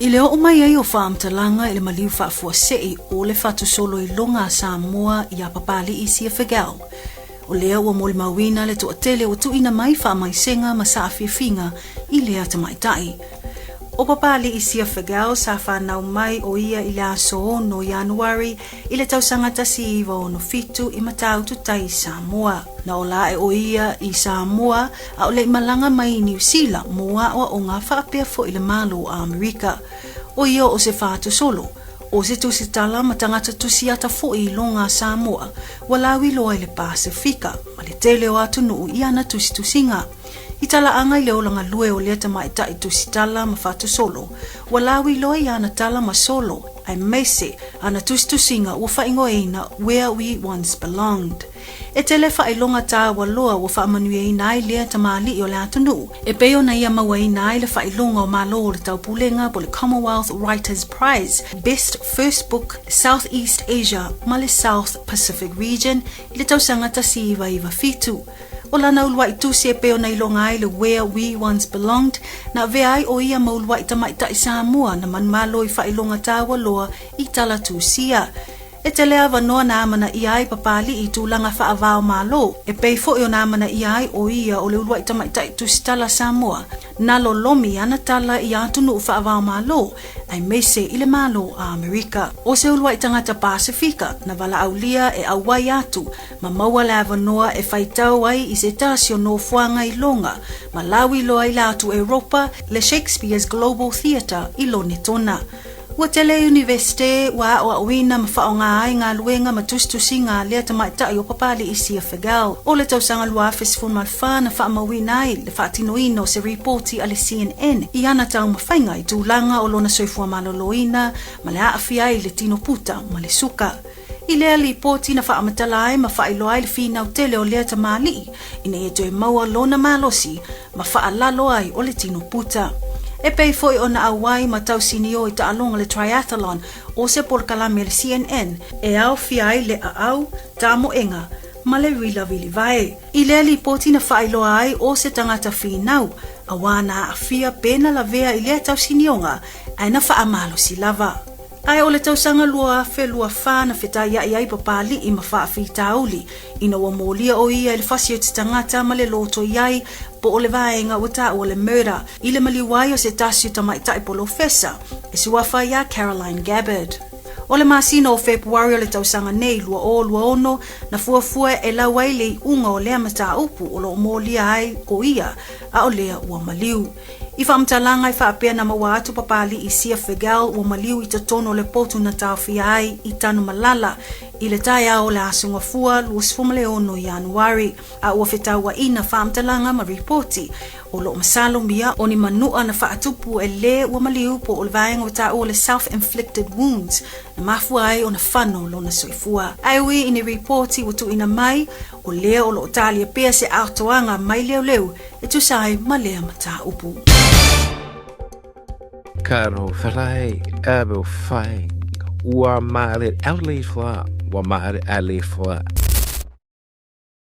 I le oo mai ai o faamatalaga i le maliu faafuasei o le fatusolo iloga a Samoa iā Papali'i Sia Figel, o lea ua molimauina le toatele ua tuuina mai faamaisega ma saafiafiga i lea tamaitai. O Papali'i Sia Figel sa fanau mai o ia i le aso 6 Ianuari i le tausaga 1967 i Matautu Tai i Samoa. Na ola ae o ia i Samoa a o le i malaga mai i Niu Sila mo aoaoga faapea foi le Malo o Amerika. O ia o se fatusolo, o se tusitala ma tagata tusiata foi i loga a Samoa ua lauiloa i le Pasefika ma le tele o atunuu i ana tusitusiga. I talaaga i le ola galue o lea tamaitai tusitala ma fatusolo, ua lauiloa i ana tala ma solo aemaise ana tusitusiga ua faaigoaina Where We Once Belonged. E tele faailoga tāua loa ua faamanuiaina ai lea tamalii o le atunuu, e pei ona ia mauaina ai le faailoga o Malo o le Taupulega po le Commonwealth Writers Prize, Best First Book, South East Asia ma le South Pacific Region i le tausaga 1997. O lana uluai tusi e pei ona iloga ai le Where We Once Belonged, na avea ai o ia ma uluai tamaitai Samoa na manumalo i faailoga tāua loa i tala tusia. E tele avanoa na amanaia ai Papali'i i tulaga faava-o-Malo, e pei foi ona amanaia ai o ia o le uluai tamaitai tusitala Samoa na lolomi ana tala i atunuu faava-o-Malo aemaise i le Malo a Amerika. O se uluai tagata Pasefika na valaaulia e auai atu ma maua le avanoa e faitau ai i se tasi o nofoaga i Loga ma lauiloa i le atu Europa le Shakespeare's Global Theatre i Lonetona. Ua tele Iunivesite ua aoaoina ma faaaoga ai galuega ma tusitusiga a lea tamaitai o Papali'i Sia Figel. O le tausaga 2014 na faamauina ai le faatinoina o se ripoti a le CNN i ana taumafaiga i tulaga o lona soifua maloloina ma le aafia ai i le tino puta ma le suka. I lea lipoti na faamatala ai ma faailoa ai le finau tele o lea tamalii ina ia toe maua lona malosi ma faalalo ai o le tino puta. E pei foi ona auai ma tausinio i taaloga le triathlon o se polokalame a le CNN e aofia ai le aau, tamoega ma le uila vilivae. I lea lipoti na faailoa ai o se tagata finau auā na aafia pe na lavea i lea tausinioga ae na faamalosi lava. Ae o le tausaga 2024 na fetaiai ai Papali'i ma faafitauli ina ua molia o ia i le fasioti tagata ma le loto i ai po o le vaega ua taua le murder i le maliu ai o se tasi o tamaitai polofesa e suafa iā Caroline Gabbard. O le masina o Fepuari o le tausaga nei 2026 na fuafua e lau ai le iuga o lea mataupu o lo o molia ai o ia a o lea ua maliu. I faamatalaga e faapea na maua atu Papali'i Sia Figel ua maliu i totonu o le potu na taofia ai i Tanumalala i le taeao o le Aso Gafua 26 Ianuari, a ua fetauaina faamatalaga ma ripoti o lo o masalomia o ni manua na faatupu e le ua maliu po o le vaega ua taua le self-inflicted wounds na mafua ai ona fano lona soifua. Ae ui i ni ripoti ua tuuina mai, o lea o lo o talia pea se atoaga mai leoleo e tusa ai ma lea mataupu. Karo wharai abo whai ua mare aulefua ua mare alefua.